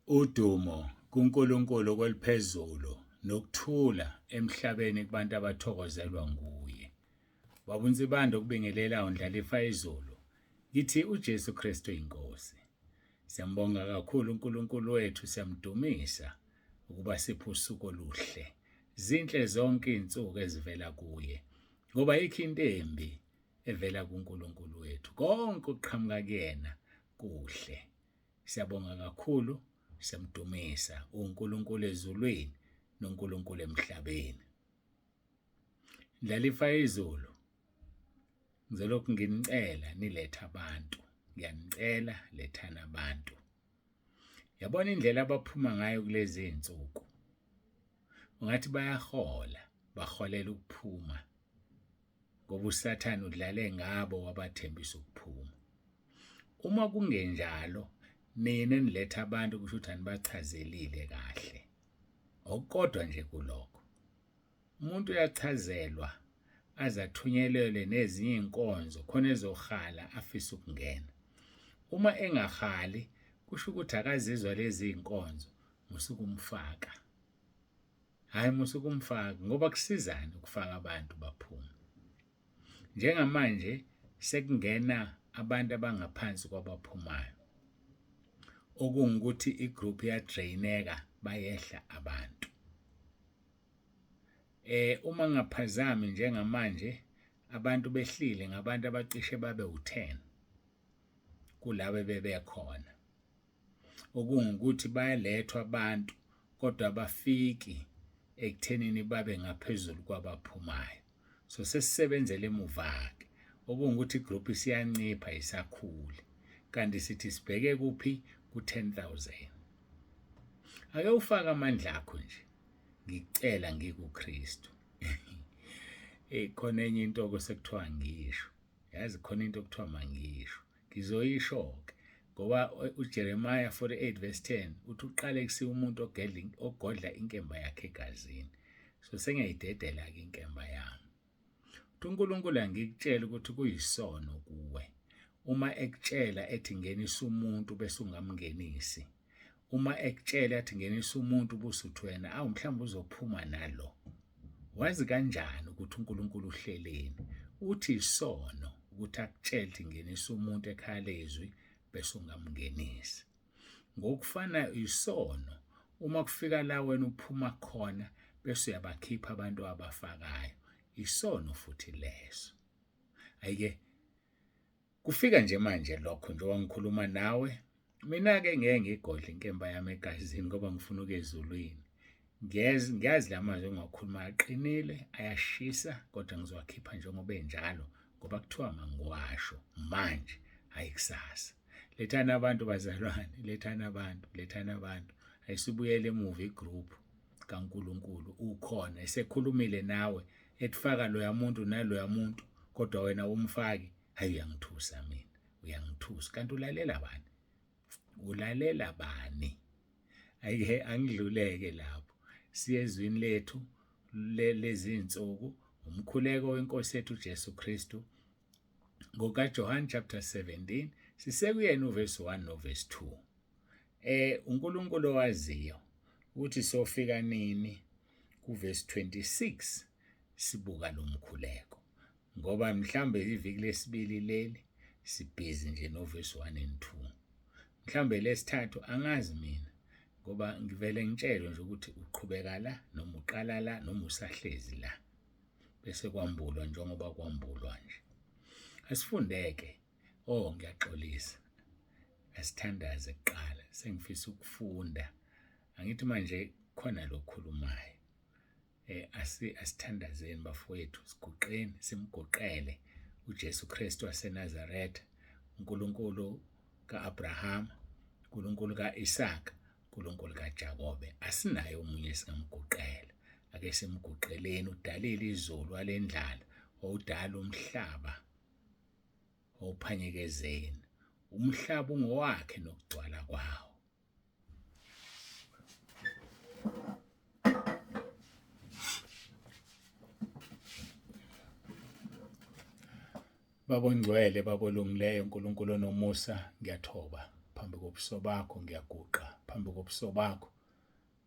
Udumo kuNkulunkulu kweliphezulu nokuthula emhlabeni kubantu abathokozelwa nguye. Baba uNsibande okubingelelayo ndlalifa izulu. Ngithi uJesu Kristu inkosi. Siyambonga kakhulu uNkulunkulu wethu, siyamdumisa ukuba siphe usuku oluhle. Zinhle zonke izinsuku ezivela kuye ngoba ayikho into embi evela kuNkulunkulu wethu. Konke okuqhamuka kuyena kuhle. Siyabonga kakhulu, siyamdumisa uNkulunkulu ezulwini noNkulunkulu emhlabeni. Ndlalifa izulu, ngizolokhu nginicela nilethe abantu, ngiyanicela lethani abantu. Yabona indlela abaphuma ngayo kulezi iy'nsuku, ungathi bayahola, baholela ukuphuma ngoba uSathane udlale ngabo wabathembisa ukuphuma. Uma kungenjalo, nina eniletha abantu kusho ukuthi anibachazelile kahle. Okukodwa nje kulokho, umuntu uyachazelwa aze athunyelelwe nezinye iy'nkonzo khona ezohala afise ukungena. Uma engahali kusho ukuthi akazizwa lezi iy'nkonzo, musuke umfaka. Hhayi musuke umfaka ngoba kusizani ukufaka abantu baphume. Njengamanje sekungena abantu abangaphansi kwabaphumayo, okungukuthi i-group iyadraineka, bayehla abantu. Uma ngingaphazami njengamanje abantu behlile ngabantu abacishe babe u-10 kulaba ebebekhona. Okungukuthi bayalethwa abantu kodwa abafiki ekuthenini babe ngaphezulu kwabaphumayo. So sesisebenzele emuva-ke, okungukuthi igroup isiyancipha isakhuli kanti sithi sibheke kuphi ku-10,000. Ake ufake amandla akho nje, ngikucela ngikuKristu. Eh khona enye into okuthiwa ngisho, yazi khona into okuthiwa mangisho, ngizoyisho-ke ngoba uJeremiah 48 verse 10 uthi uqalekisiwe umuntu ogedla ogodla inkemba yakhe egazini. So sengiyayidedela-ke inkemba yami. Uthi uNkulunkulu angikutshela ukuthi kuyisono kuwe uma ekutshela ethi ngenisa umuntu bese ungamngenisi. Uma ekutshela athi ngenisa umuntu ubusuthi wena awu mhlawumbe uzophuma nalo. Wazi kanjani ukuthi uNkulunkulu uhleleni? Uthi isono ukuthi akutshele ukuthi ngenisa umuntu ekhaya lezwi bese ungamngenisi. Ngokufanayo isono uma kufika la wena uphuma khona bese uyabakhipha abantu abafakayo, isono futhi leso. Ayike kufika nje manje lokho njengoba ngikhuluma nawe, mina-ke ngeke ngiyigodle inkemba yami egazini ngoba ngifuna ukuya ezulwini. Ngiyazi ngiyazi la mazwi engiwakhuluma aqinile, ayashisa kodwa ngizowakhipha njengoba enjalo ngoba kuthiwa mangiwasho manje hhayi kusasa. Lethani abantu bazalwane, lethani abantu, lethani abantu. Ayisibuyele emuva igroup kaNkulunkulu ukhona esekhulumile nawe ethifaka loya muntu naloya muntu kodwa wena umfaki. Hayi uyangithusa mina, uyangithusa. Kanti ulalela bani? Ulalela bani? Ayike angidluleke lapho. Siye ezwini lethu lezinsuku, umkhuleko wenkosi yethu uJesu Kristu ngokaJohn chapter 17 sisekuyena uverse 1 noverse 2. UNkulunkulu owaziyo ukuthi sofika nini kuverse 26 sibuka lo mkhuleko ngoba mhlambe iviki lesibili leli sibhizi nje noverse 1 and 2. Mhlambe lesithathu angazi mina ngoba ngivele ngitshelwe nje ukuthi uqhubeka la noma uqala la noma usahlezi la bese kwambulwa njengoba kwambulwa nje. Asifundeke. Oh ngiyaxolisa. Asithandaze kuqala sengifisa ukufunda. Angithi manje khona lokhulumayo. Asithandazeni bafowethu, siguqeni simguqele uJesu Kristu waseNazaretha, uNkulunkulu kaAbrahama, uNkulunkulu kaIsaka, uNkulunkulu kaJakobe. Asinaye omunye esingamguqela. Ake simguqeleni, udalile izulu walendlala, owudala umhlaba owuphanyekezeni. Umhlaba ungowakhe nokugcwala kwawo. Baba ongcwele, Baba olungileyo, uNkulunkulu onomusa, ngiyathoba phambi kobuso bakho, ngiyaguqa phambi kobuso bakho.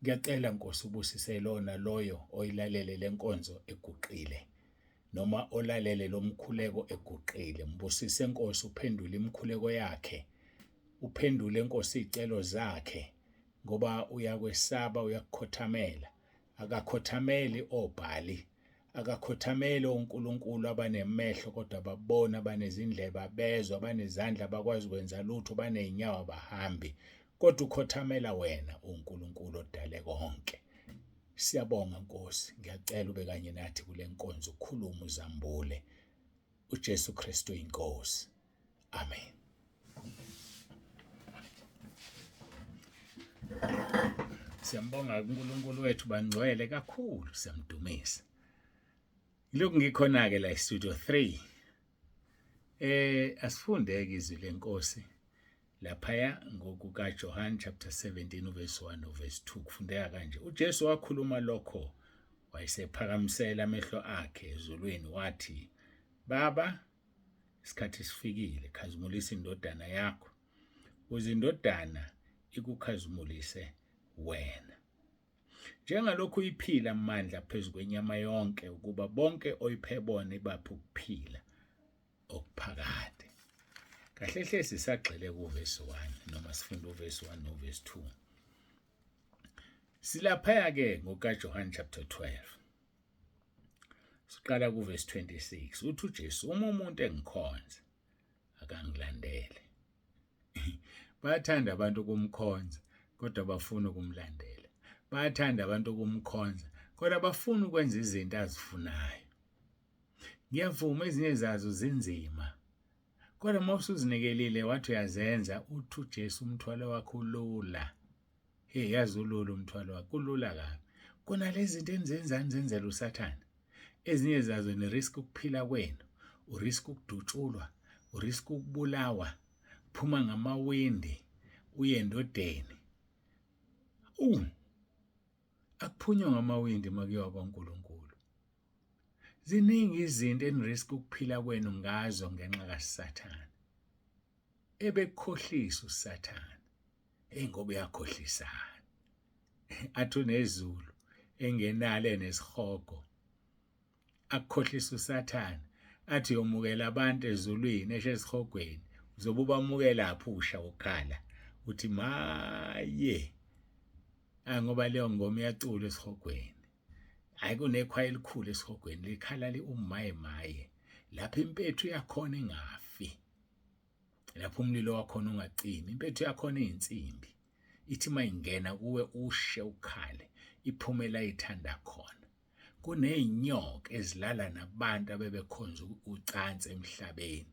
Ngiyacela Nkosi ubusise lona loyo oyilalele lenkonzo eguqile noma olalele lomkhuleko eguqile. Mbusise Nkosi, uphendule imikhuleko yakhe, uphendule Nkosi izicelo zakhe, ngoba uyakwesaba, uyakukhothamela. Akakhothameli obhali, akakhothameli onkulunkulu abanemehlo kodwa ababoni, abanezindlebe abezwa, abanezandla abakwazi kwenza lutho, baney'nyawo abahambi, kodwa ukhothamela wena uNkulunkulu odale konke. Siyabonga Nkosi, ngiyacela ube kanye nathi kule nkonzo, ukhulume uzambule. uJesu Kristu inkosi. Amen. Siyambonga uNkulunkulu wethu bangcwele kakhulu, siyamdumisa. Ngilokhu ngikhona ke la estudio 3. Asifundeke izwi lenkosi laphaya ngokuka John chapter 17 verse 1 no verse 2 kufundeka kanje. UJesu wakhuluma lokho wayesephakamisela amehlo akhe ezulwini wathi, Baba, isikhathi sifikile, khazimulisa indodana yakho, ukuze indodana ikukhazimulise wena. Njengalokhu uyiphila amandla phezu kwenyama yonke, ukuba bonke oyiphe bona ibaphe ukuphila okuphakade. Kahle hle sisagxile kuvesi 1 noma sifunda uvesi 1 novesi 2. Silaphaya-ke ngokaJohane chapter 12. Siqala kuvesi 26. Uthi uJesu, uma umuntu engikhonza, akangilandele. Bayathanda abantu ukumkhonza kodwa bafuna ukumlandela. Bayathanda abantu ukumkhonza kodwa bafuna ukwenza izinto azifunayo. Ngiyavuma ezinye zazo zinzima. Kodwa uma usuzinikelile wathi uyazenza, uthi uJesu umthwalo wakho ulula. Hey, yazi ulula umthwalo wakho, kulula kabi. Kona lezi zinto enizenzayo nizenzela uSathane. Ezinye zazo ni-risk ukuphila kwenu, urisk ukudutshulwa, urisk ukubulawa, phuma ngamawindi uye endodeni. Akuphunywa ngamawindi makuyiwa kwaNkulunkulu. Ziningi izinto enirisk ukuphila kwenu ngazo ngenxa kaSathane. Ebekukhohlisa uSathane. Hey ngoba uyakhohlisana. Athi unezulu engenalo enesihogo. Akukhohlisa uSathane athi uyomukela abantu ezulwini eshe esihogweni. Uzobe ubamukela phi usha ukhala uthi maye. Hayi ngoba leyo ngoma iyacula esihogweni. Hayi kunekhwaya elikhulu esihogweni likhala li umaye maye. Lapho impethu yakhona ingafi. Lapho umlilo wakhona ungacimi, impethu yakhona iyinsimbi. Ithi mayingena kuwe ushe ukhale, iphume la ithanda khona. Kuney'nyoka ezilala nabantu abebekhonza ucansi emhlabeni.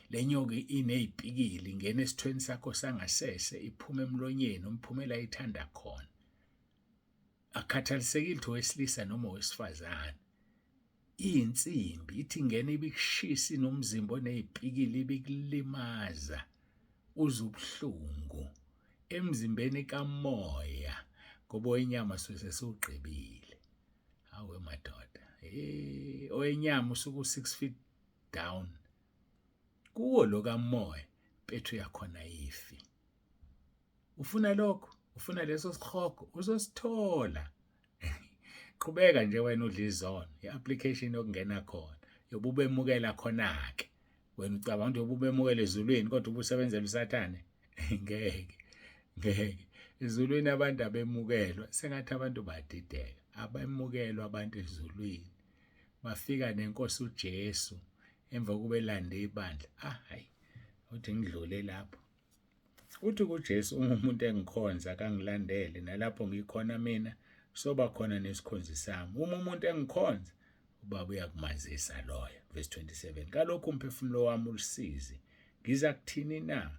Le nyoka iney'pikili, ingena esithweni sakho sangasese, iphume emlonyeni, umphumela ithanda khona. Akukhathalisekile ukuthi owesilisa noma owesifazane. Iyinsimbi, ithi ingena ibikushisa inomzimba oney'pikili ibikulimaza, uzwe ubuhlungu emzimbeni kamoya ngoba owenyama suke sesiwugqibile. Hawe madoda, hey, owenyama usuke u-six feet down. Kuwo lo kamoya, impethu yakhona ayifi. Ufuna lokho, ufuna leso sihogo, uzosithola. Qhubeka nje wena udla izono, i-application yokungena khona, yobe ubemukela khona-ke. Wena ucabanga ukuthi yobe ubemukela ezulwini kodwa ubusebenzela uSathane? Ngeke, ngeke. Ezulwini abantu abemukelwa, sengathi abantu badideka. Abemukelwa abantu ezulwini. Bafika nenkosi uJesu emva kokuba elande ibandla. Ah, hayi, uthi ngidlule lapho. Uthi kuJesu, uma umuntu engikhonza akangilandele, nalapho ngikhona mina soba khona nesikhonzi sami. Uma umuntu engikhonza, uBaba uyakumazisa loyo. Verse 27. Kalokhu umphefumulo wami ulusizi, ngiza kuthini na?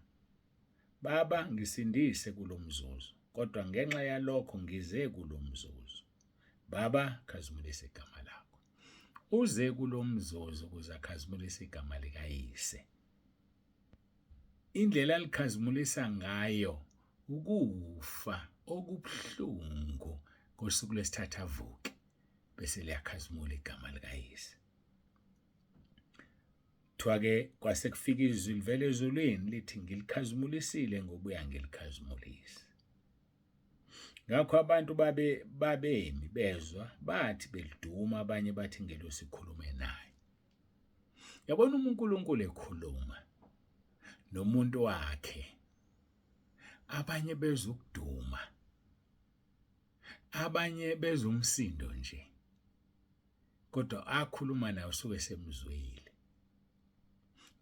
Baba, ngisindise kulo mzuzu, kodwa ngenxa yalokho ngize kulo mzuzu. Baba, khazimulisa igama lakho. Uze kulo mzuzu ukuze akhazimulise igama likaYise. Indlela alikhazimulisa ngayo ukufa okubuhlungu ngosuku lwesithathu avuke bese liyakhazimula igama likaYise. Kuthiwa-ke kwase kufika izwi livela ezulwini lithi ngilikhazimulisile ngobuya ngilikhazimulise. Ngakho abantu babemi bezwa, bathi beliduma abanye bathi ingelosi ikhulume naye. Yabona uma uNkulunkulu ekhuluma nomuntu wakhe, abanye bezwa ukuduma, abanye bezwa umsindo nje, kodwa akhuluma naye usuke semzwile.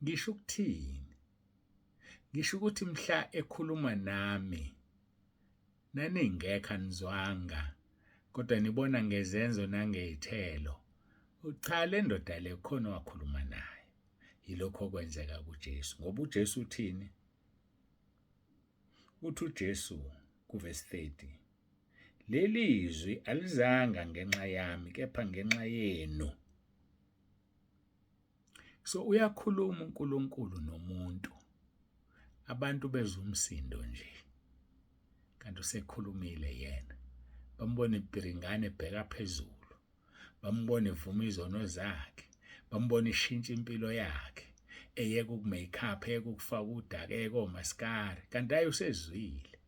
Ngisho ukuthini? Ngisho ukuthi mhla ekhuluma nami naningekho anizwanga, kodwa nibona ngezenzo nangey'thelo. Cha, le ndoda le khona owakhuluma naye. Yilokho okwenzeka kuJesu, ngoba uJesu uthini? Uthi uJesu kuvesi 30, leli zwi alizanga ngenxa yami kepha ngenxa yenu. So uyakhuluma uNkulunkulu nomuntu, abantu bezwa umsindo nje, kanti usekhulumile yena. Bambona ibhiringane ebheka phezulu, bambona evuma izono zakhe, bambona ishintsha impilo yakhe, eyeka uku-make-up, eyeka ukufaka udaka, eyeka omaskara, kanti hhayi usezwile.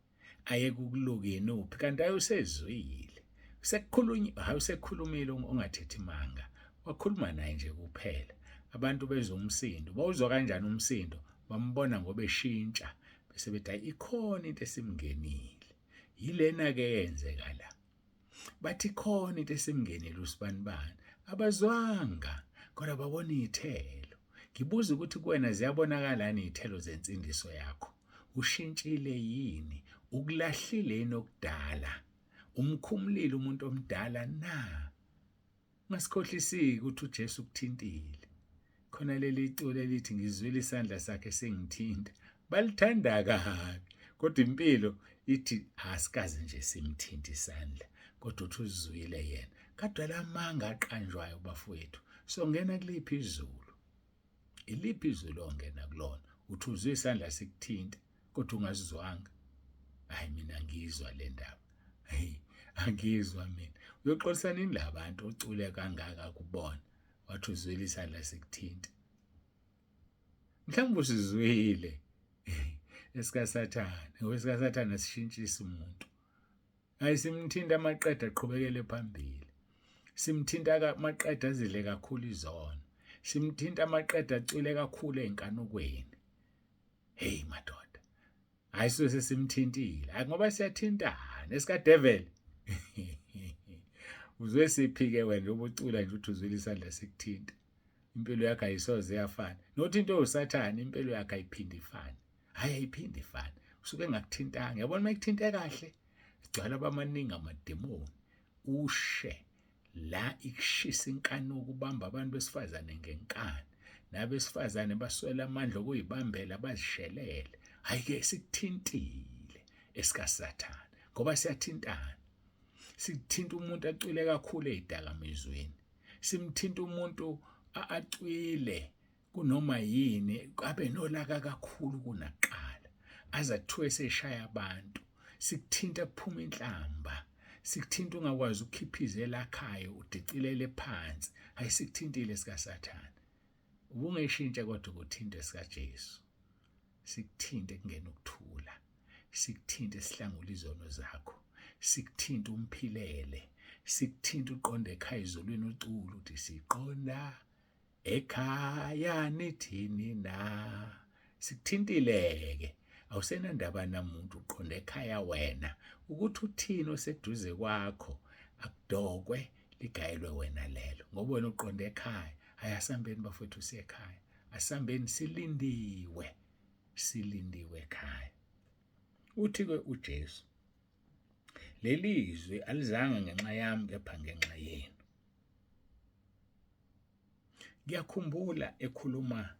Ayeke ukuluka inuphi, kanti hhayi usezwile. Sekukhulunywa, hhayi usekhulumile ongathethi manga, wakhuluma naye nje kuphela. Abantu bezwa umsindo, bawuzwa kanjani umsindo? Bambona ngoba eshintsha, bese bethi hhayi ikhona into esimngenile. Yilena-ke eyenzeka la. Bathi khona into esimngenile usibanibani, abazwanga kodwa babona iy'thelo. Ngibuza ukuthi kuwena ziyabonakalani iy'thelo zensindiso yakho? Ushintshile yini? Ukulahlile yini okudala? Umkhumulile umuntu omdala na? Ungasikhohlisiki ukuthi uJesu ukuthintile. Khona leli culo elithi ngizwile isandla sakhe singithinta. Balithanda kabi, kodwa impilo ithi asikaze nje simthinte isandla, kodwa uthi uzwile yena. Kodwa lamanga aqanjwayo bafowethu, songena kuliphi izulu? Iliphi izulu ongena kulona? Uthi uzwe isandla sikuthinta, kodwa ungasizwanga. Hayi mina ngizwa le ndaba. Hey, angizwa mina. Uyoxolisa nini labantu ocule kangaka kubona? Wathi uzwile isandla sikuthinta. Mhlawumbe usizwile esikaSathane, ngoba esikaSathane asishintshisi umuntu. Hayi simthinta amaqeda aqhubekele phambili. Simthinta amaqeda azidle kakhulu izono. Simthinta amaqeda acwile kakhulu ey'nkanukweni. Hey madoda. Hayi suke sesimthintile. Hayi ngoba siyathintana esika devil. Uzwe siphike wena ubucula nje uthi uzwile isandla sikuthinta. Impilo yakho ayisoze yafana. Nothi into usathane impilo yakho ayiphinde ifane. Hayi ayiphinde ifane. Usuke engakuthintanga. Yabona uma ekuthinte kahle, igcwala abamaningi amademoni. Ushe la ikushisa inkanuko ubamba abantu besifazane ngenkani. Nabesifazane baswela amandla okuyibambela bazishelele. Hayi ke sikuthintile esikaSathane ngoba siyathintana. Sithinta umuntu acwile kakhulu ezidakamizweni. Simthinta umuntu acwile kunoma yini, abe nolaka kakhulu kunakuqala, aze athiwe seshaya abantu. Sikuthinta kuphuma inhlamba, sikuthinta ungakwazi ukukhipha izwi elakhayo, udicilele phansi. Hayi sikuthintile sikaSathane. Ubungeshintshe kodwa ukuthinte sikaJesu. Sikuthinte kungena ukuthula, sikuthinte sihlangule izono zakho, sikuthinte umphilele, sikuthinte uqonde ekhaya ezulwini ucula uthi siqonda ekhaya nithini na. Sikuthintile-ke, awusenandaba namuntu, uqonde ekhaya wena. Ukuthi uthini oseduze kwakho akudokwe ligayelwe wena lelo, ngoba wena uqonde ekhaya. Hhayi asambeni bafowethu siye ekhaya, asambeni silindiwe, silindiwe ekhaya. Uthi-ke uJesu, leli zwi alizanga ngenxa yami kepha ngenxa yenu. Ngiyakhumbula ekhuluma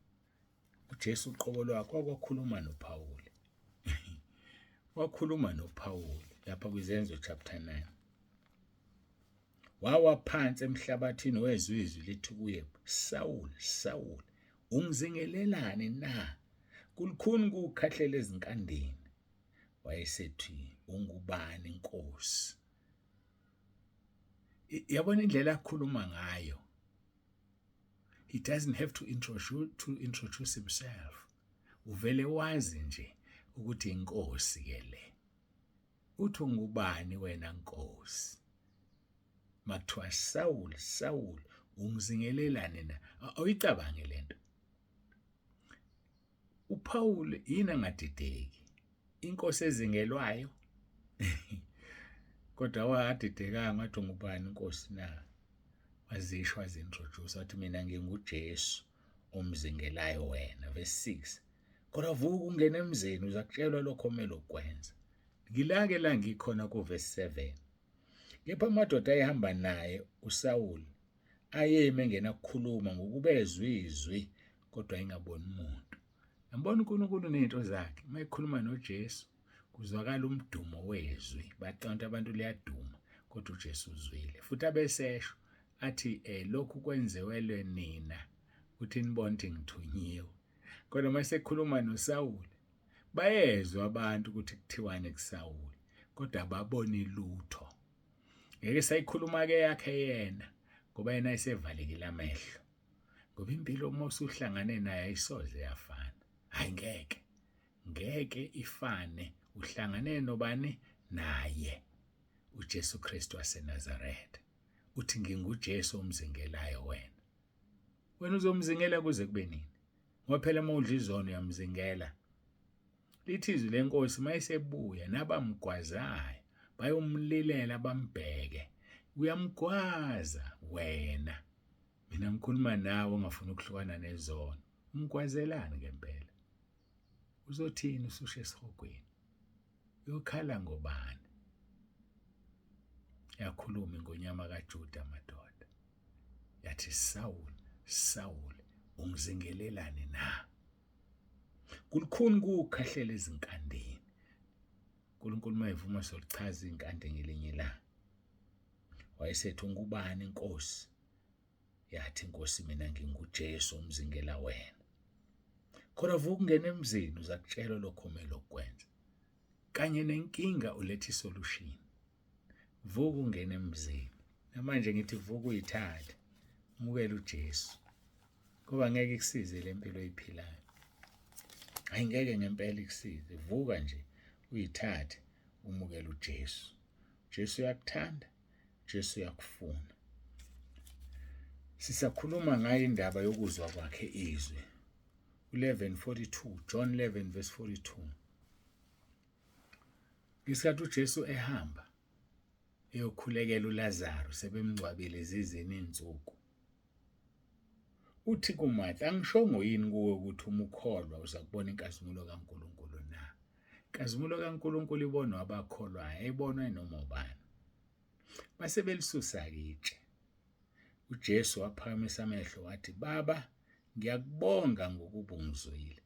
uJesu uqobo lwakhe wakhuluma noPawuli. Wakhuluma noPawuli lapha kwiZenzo chapter 9. Wawa phansi emhlabathini wezwa izwi lithi kuye, Sawuli, Sawuli, ungizingelelani na? Kulukhuni ukukhahlela ezinkandeni. Wayesethi, ungubani Nkosi? Yabona indlela akhuluma ngayo. He doesn't have to introduce himself. Uvele wazi nje ukuthi inkosi ke le. Uthi ungubani wena Nkosi? Makuthiwa Sawuli, Sawuli, ungizingelelani na? Awuyicabange lento. UPaul yini angadideki? Inkosi ezingelwayo. Kodwa wadidekanga wathi ungubani inkosi na? Wazisho wazintroduce wathi mina nginguJesu omzingelayo wena. Verse 6. Kodwa vuka ungene emzini uzakutshelwa lokho omele ukwenza. Ngilake la ngikhona kuverse 7. Kepha amadoda ayehamba naye uSawuli ayemi engenakukhuluma ngokuba ezwa izwi kodwa engaboni muntu. Yambona uNkulunkulu nezinto zakhe uma ekhuluma noJesu kuzwakala umdumo wezwi bacanta abantu liyaduma kodwa uJesu uzwile futhi abesesho athi eh lokhu kwenziwelwe nina ukuthi nibone ukuthi ngithunyiwe kodwa uma sekhuluma noSawuli bayezwa abantu ukuthi kuthiwani kuSawuli kodwa ababoni lutho ngeke sayikhuluma ke yakhe yena ngoba yena esevalekile amehlo ngoba impilo uma usuhlangane naye ayisoze yafana hayi ngeke ngeke ifane uhlangane nobani naye uJesu Kristu waseNazaretha uthi nginguJesu omzingelayo wena wena uzomzingela kuze kube nini ngoba phela uma udla izono uyamzingela Lithi izwi lenkosi mayisebuya nabamgwazayo bayomlilela bambheke. Uyamgwaza wena. Mina ngikhuluma nawe ongafuni ukuhlukana nezono. Umgwazelani ngempela? Uzothini usushe esihogweni? Uyokhala ngobani? Yakhuluma ingonyama kaJuda madoda. Yathi Sawuli, Sawuli, ungizingelelani na? Kulukhuni kuwukhahlela ezinkandeni. uNkulunkulu uma evuma solichaza izinkande ngelinye ilanga. Wayesethi ungubani inkosi? Yathi inkosi mina nginguJesu umzingela wena. Khona vuka ungene emzini uzakutshelwa lokho omele ukwenza. Kanye nenkinga uletha isolution. Vuka ungene emzini. Namanje ngithi vuka uyithathe. Umukele uJesu. Ngoba ngeke ikusize le mpilo oyiphilayo. Hayi ngeke ngempela ikusize. Vuka nje uyithathe umukele uJesu. Jesu uyakuthanda, Jesu uyakufuna. Sisakhuluma ngayo indaba yokuzwa kwakhe izwi. 11:42 John 11 verse 42. Ngesikhathi uJesu ehamba eyokhulekela uLazaru sebemngcwabile zizini izinsuku. Uthi kuMartha, angishongo yini kuwe ukuthi uma ukholwa uza kubona inkazimulo kaNkulunkulu na? Inkazimulo kaNkulunkulu ibonwa abakholwayo, ayibonwa noma ubani. Base belisusa-ke itshe. UJesu waphakamisa amehlo wathi, Baba, ngiyakubonga ngokuba ungizwile.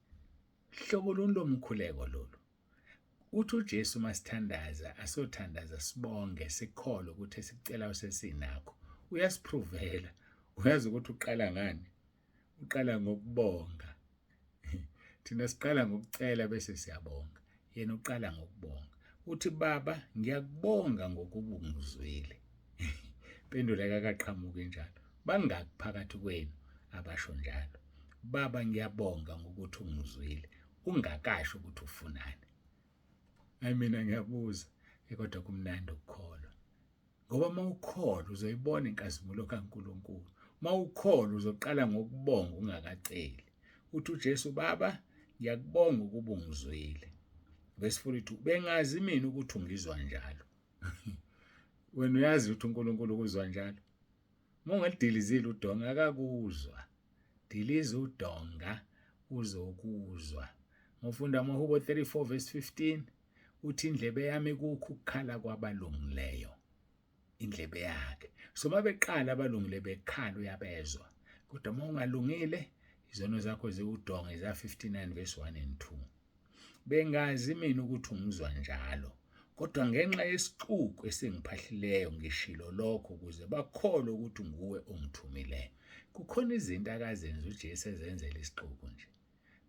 Hlobo luni lomkhuleko lolu? Uthi uJesu uma sithandaza asothandaza sibonge sikholwe ukuthi esikucelayo sesinakho. Uyasiphrovela. Uyazi ukuthi uqala ngani? Uqala ngokubonga. Thina siqala ngokucela bese siyabonga. Yena uqala ngokubonga. Uthi baba ngiyakubonga ngokuba ungizwile. Impendulo akakaqhamuki njalo. Bangaki phakathi kwenu abasho njalo? Baba ngiyabonga ngokuthi ungizwile. Ungakasho ukuthi ufunani. Hayi mina ngiyabuza kodwa kumnandi ukukholwa. Ngoba uma ukholwa uzoyibona inkazimulo kaNkulunkulu. Uma ukholwa uzoqala ngokubonga ungakaceli. Uthi uJesu baba ngiyakubonga ukuba ungizwile. Verse 42 bengazi mina ukuthi ungizwa njalo. Wena uyazi ukuthi uNkulunkulu ukuzwa njalo. Uma ungalidilizile udonga akakuzwa. Diliza udonga uzokuzwa. Ngofunda amaHubo 34 verse 15 uthi indlebe yami kukho ukukhala kwabalungileyo. Indlebe yakhe. So mabeqala abalungile bekhala uyabezwa. Kodwa uma ungalungile izono zakho ziwudonga Isaiah 59 verse 1 and 2. Bengazi mina ukuthi ungizwa njalo, kodwa ngenxa yesixuku esingiphahlileyo ngishilo lokho ukuze bakholwe ukuthi nguwe ongithumileyo. Kukhona izinto akazenza uJesu ezenzela isixuku nje.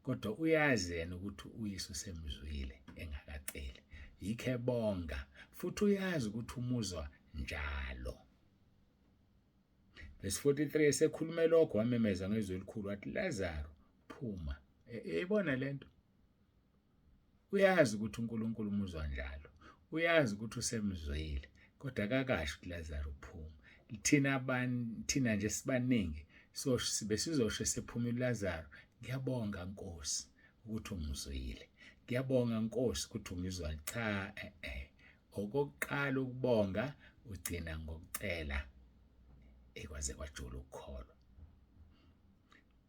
Kodwa uyazi yena ukuthi uyise usemzwile engakaceli. Yikho ebonga futhi uyazi ukuthi umuzwa njalo. Verse 43 esekhulume lokho wamemeza ngezwi elikhulu wathi Lazaro phuma. Eyibona lento. Uyazi ukuthi uNkulunkulu umuzwa njalo. Uyazi ukuthi usemzwile, kodwa akakasho ukuthi Lazaro phuma. Thina thina nje sibaningi so besizosho sephuma uLazaro, ngiyabonga Nkosi ukuthi ungizwile. Ngiyabonga Nkosi ukuthi ungizwa. Cha eh eh. Okokuqala ukubonga ugcina ngokucela ekwaze kwajula ukukholwa.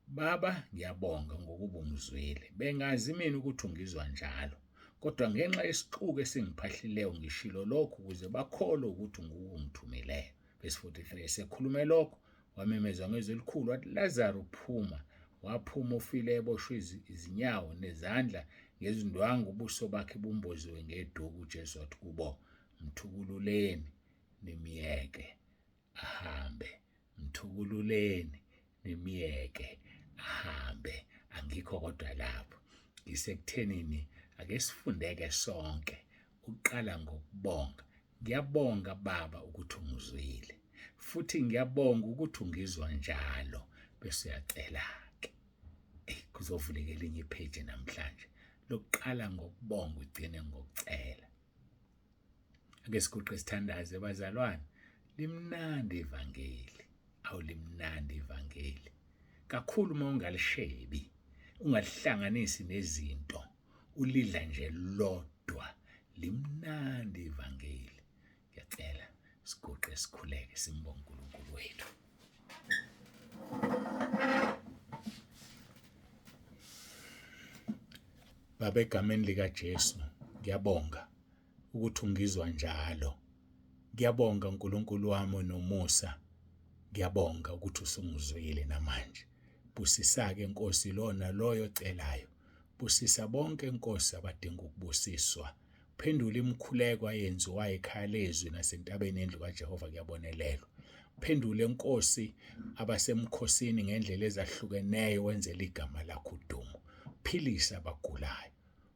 Baba, ngiyabonga ngokuba ungizwile. Bengazi mina ukuthi ungizwa njalo. Kodwa ngenxa yesixuku esingiphahlileyo ngishilo lokhu ukuze bakholwe ukuthi nguwe ongithumileyo. Verse 43 Esekhulume lokho wamemeza ngezwi elikhulu wathi, Lazaru, phuma. Waphuma ofile eboshwe izinyawo nezandla ngezindwangu, ubuso bakhe bumboziwe ngeduku. UJesu wathi kubo, Mthukululeni nimyeke ahambe. Mthukululeni nimyeke ahambe. Angikho kodwa lapho, ngisekuthenini ake sifundeke sonke uqala ngokubonga. Ngiyabonga Baba ukuthi ungizwile, futhi ngiyabonga ukuthi ungizwa njalo. Bese uyacela-ke. Eyi, kuzovuleka elinye ipheji namhlanje lokuqala ngokubonga ugcine ngokucela. Ake siguqe sithandaze bazalwane. Limnandi ivangeli. Awu limnandi ivangeli. Kakhulu uma ungalishebi, ungalihlanganisi nezinto, ulidla nje lodwa. Limnandi ivangeli. Ngiyacela siguqe sikhuleke simbonge uNkulunkulu wethu. Baba, egameni likaJesu, ngiyabonga ukuthi ungizwa njalo. Ngiyabonga uNkulunkulu wami onomusa. Ngiyabonga ukuthi usungizwile namanje. Busisa-ke Nkosi lona loyo ocelayo. Busisa bonke Nkosi abadinga ukubusiswa. Phendula imikhuleko ayenziwayo ekhaya lezwi nasentabeni yendlu kaJehova kuyabonelelwa. Phendule Nkosi abasemkhosini ngendlela ezahlukeneyo wenzele igama lakho udumo. Philisa abagulayo.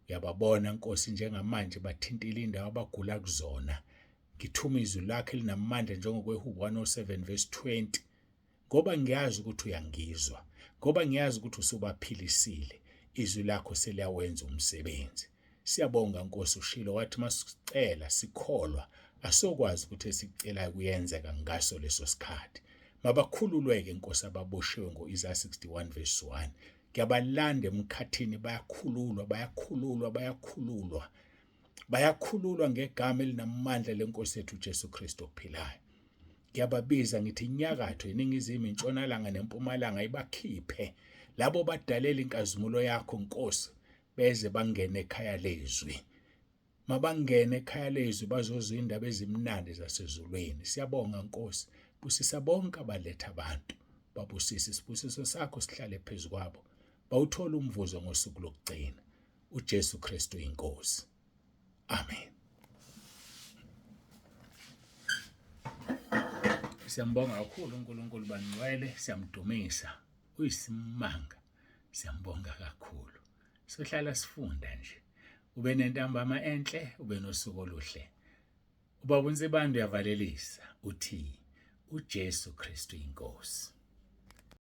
Uyababona Nkosi njengamanje bathintile indawo abagula kuzona. Ngithuma izwi lakho elinamandla njengokweHubo 107 verse 20. Ngoba ngiyazi ukuthi uyangizwa, ngoba ngiyazi ukuthi usubaphilisile, izwi lakho seliyawenza umsebenzi. Siyabonga Nkosi, ushilo wathi masicela sikholwa asokwazi ukuthi esikucelayo kuyenzeka ngaso leso sikhathi. Mabakhululweke Nkosi ababoshiwe ngo-Isaya 61 verse 1. Ngiyabalanda emkhathini bayakhululwa, bayakhululwa, bayakhululwa. Bayakhululwa ngegama elinamandla lenkosi yethu uJesu Kristu ophilayo. Ngiyababiza ngithi inyakatho, iningizimu, intshonalanga nempumalanga ibakhiphe labo badalela inkazimulo yakho Nkosi, beze bangene ekhaya lezwi. Mabangene ekhaya lezwi bazozwa indaba ezimnandi zasezulwini. Siyabonga Nkosi, busisa bonke abaletha abantu. Babusise isibusiso sakho sihlale phezu kwabo. Bawuthola umvuzo ngosuku lokugcina. uJesu Kristu inkosi. Amen. Siyambonga kakhulu uNkulunkulu bangcwele, siyamdumisa. Uyisimanga. Siyambonga kakhulu. Sohlala sifunda nje. Ube nentambama enhle, ube nosuku oluhle. Ubaba uNsibande uyavalelisa uthi uJesu Kristu inkosi.